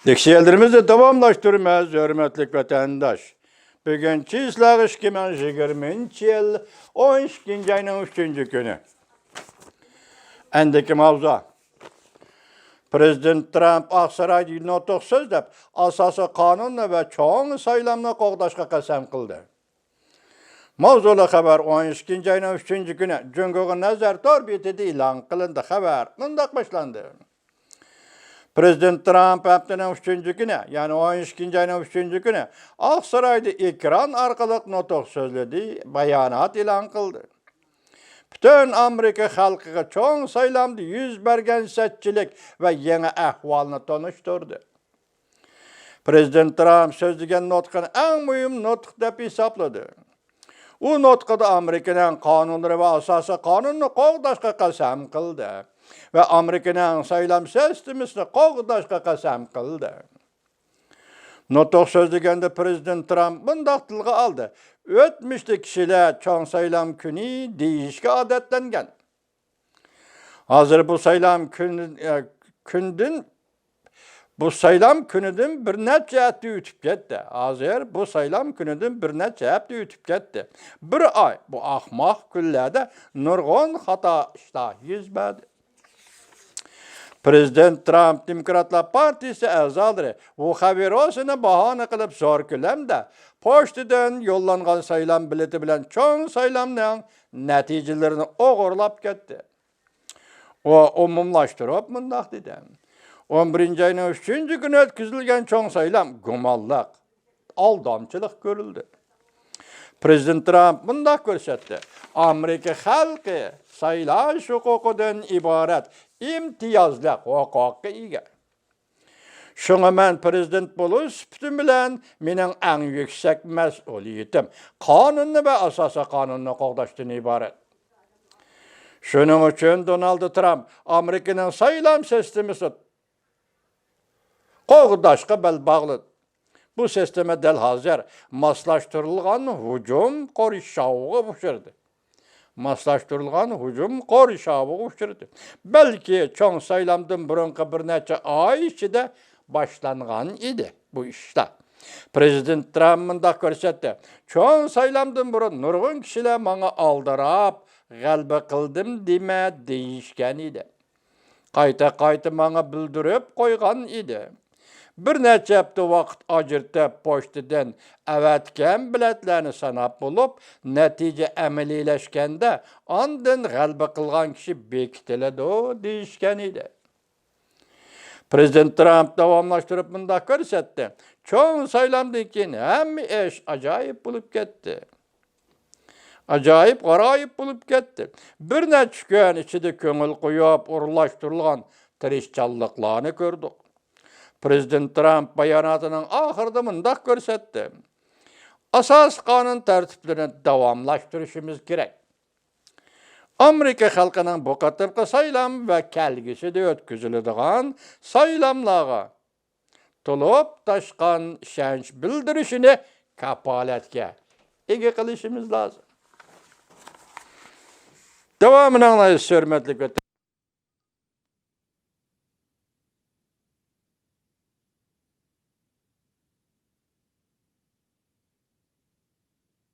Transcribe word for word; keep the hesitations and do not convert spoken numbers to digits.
لېكسىيەلىرىمىزنى داۋاملاشتۇرىمىز، ھۆرمەتلىك ۋەتەنداش. بۈگۈن چىسلاغ ئىككى مىڭ يىگىرمىنچى يىل ئون ئىككىنچى ئاينىڭ ئۈچىنچى كۈنى. ئەندىكى ماۋزۇ. پرېزىدېنت ترامپ ئاقسارايدا نۇتۇق سۆزلەپ، ئاساسىي قانۇننى ۋە چوڭ سايلامنى قوغداشقا قەسەم قىلدى. ماۋزۇلۇق خەۋەر ئون ئىككىنچى ئاينىڭ ئۈچىنچى كۈنى جۇڭگوغا نەزەر تور بېتىدە ئېلان قىلىندى. خەۋەر مۇنداق باشلاندى. پرېزىدېنت ترامپ ھەپتىنىڭ ئۈچىنچى كۈنى، يەنى ئون ئىككىنچى ئاينىڭ ئۈچىنچى كۈنى ئاقسارايدا ئېكران ئارقىلىق نۇتۇق سۆزلىدى، بايانات ئېلان قىلدى. پۈتۈن ئامېرىكا خەلقىگە چوڭ سايلامدا يۈز بەرگەن سەتچىلىك ۋە يېڭى ئەھۋالنى تونۇشتۇردى. پرېزىدېنت ترامپ سۆزلىگەن نۇتقىنى ئەڭ مۇھىم نۇتۇق دەپ ھېسابلىدى. ئۇ نۇتقىدا ئامېرىكىنىڭ قانۇنلىرى ۋە ئاساسىي قانۇننى قوغداشقا قەسەم قىلدى ۋە ئامېرىكىنىڭ سايلام سىستېمىسىنى قوغداشقا قەسەم قىلدى. نۇتۇق سۆزلىگەندە پرېزىدېنت ترامپ مۇنداق تىلغا ئالدى: «ئۆتمۈشتە كىشىلەر چوڭ سايلام كۈنى دېيىشكە ئادەتلەنگەن. ھازىر بۇ سايلام كۈن-، ئە، كۈندىن، بۇ سايلام كۈنىدىن بىر نەچچە ھەپتە ئۆتۈپ كەتتى. ھازىر بۇ سايلام كۈنىدىن بىر نەچچە ھەپتە ئۆتۈپ كەتتى. بىر ئاي، بۇ ئاخماق كۈنلەردە نۇرغۇن خاتا ئىشلار يۈز بەردى.» پرېزىدېنت ترامپ دېموكراتلار پارتىيىسى ئەزالىرى ۋۇ خاۋېروسىنى باھانە قىلىپ زور كۆلەمدە پوچتىدىن يوللانغان سايلام بېلىتى بىلەن چوڭ سايلامنىڭ نەتىجىلىرىنى ئوغرىلاپ كەتتى. ئۇ ئومۇملاشتۇرۇپ مۇنداق دېدى: «ئون بىرىنچى ئاينىڭ ئۈچىنچى كۈنى ئۆتكۈزۈلگەن چوڭ سايلام گۇمانلىق، ئالدامچىلىق كۆرۈلدى.» پرېزىدېنت ترامپ مۇنداق كۆرسەتتى: «ئامېرىكا خەلقى سايلاش ھوقۇقىدىن ئىبارەت ئىمتىيازلىق ھوقۇققا ئىگە. شۇڭا مەن پرېزىدېنت بولۇش سۈپىتىم بىلەن مېنىڭ ئەڭ يۈكسەك مەسئۇلىيىتىم قانۇننى ۋە ئاساسىي قانۇننى قوغداشتىن ئىبارەت. شۇنىڭ ئۈچۈن دونالد ترامپ ئامېرىكىنىڭ سايلام سىستېمىسى قوغداشقا بەل باغلىدى. بۇ سىستېما دەل ھازىر ماسلاشتۇرۇلغان ھۇجۇم قورشاۋىغا ئۇچرىدى.» ماسلاشتۇرۇلغان ھۇجۇم قورشاۋىغا ئۇچرىدى. بەلكى چوڭ سايلامدىن بۇرۇنقى بىر نەچچە ئاي ئىچىدە باشلانغان ئىدى بۇ ئىشلار. پرېزىدېنت ترامپ مۇنداق كۆرسەتتى: «چوڭ سايلامدىن بۇرۇن نۇرغۇن كىشىلەر ماڭا ئالدىراپ، غەلىبە قىلدىم دېمە دېيىشكەن ئىدى. قايتا-قايتا ماڭا بىلدۈرۈپ قويغان ئىدى. بىر نەچچە ھەپتە ۋاقىت ئاجرىتىپ، پوچتىدىن ئەۋەتكەن بېلەتلەرنى ساناپ بولۇپ، نەتىجە ئەمەلىيلەشكەندە، ئاندىن غەلىبە قىلغان كىشى بېكىتىلىدۇ» دېيىشكەن ئىدى. پرېزىدېنت ترامپ داۋاملاشتۇرۇپ مۇنداق كۆرسەتتى: «چوڭ سايلامدىن كېيىن ھەممە ئىش ئاجايىپ بولۇپ كەتتى. ئاجايىپ غارايىپ بولۇپ كەتتى. بىر نەچچە كۈن ئىچىدە كۆڭۈل قويۇپ ئورۇنلاشتۇرۇلغان تىرىشچانلىقلارنى كۆردۇق.» پرېزىدېنت ترامپ باياناتىنىڭ ئاخىرىدا مۇنداق كۆرسەتتى: «ئاساسىي قانۇن تەرتىپلىرىنى داۋاملاشتۇرۇشىمىز كېرەك. ئامېرىكا خەلقىنىڭ بۇ قېتىمقى سايلام ۋە كەلگۈسىدە ئۆتكۈزۈلىدىغان سايلاملارغا تولۇپ تاشقان ئىشەنچ بىلدۈرۈشىنى كاپالەتكە ئىگە قىلىشىمىز لازىم.» داۋامىنى ئاڭلايسىز، ھۆرمەتلىك ۋەتەن.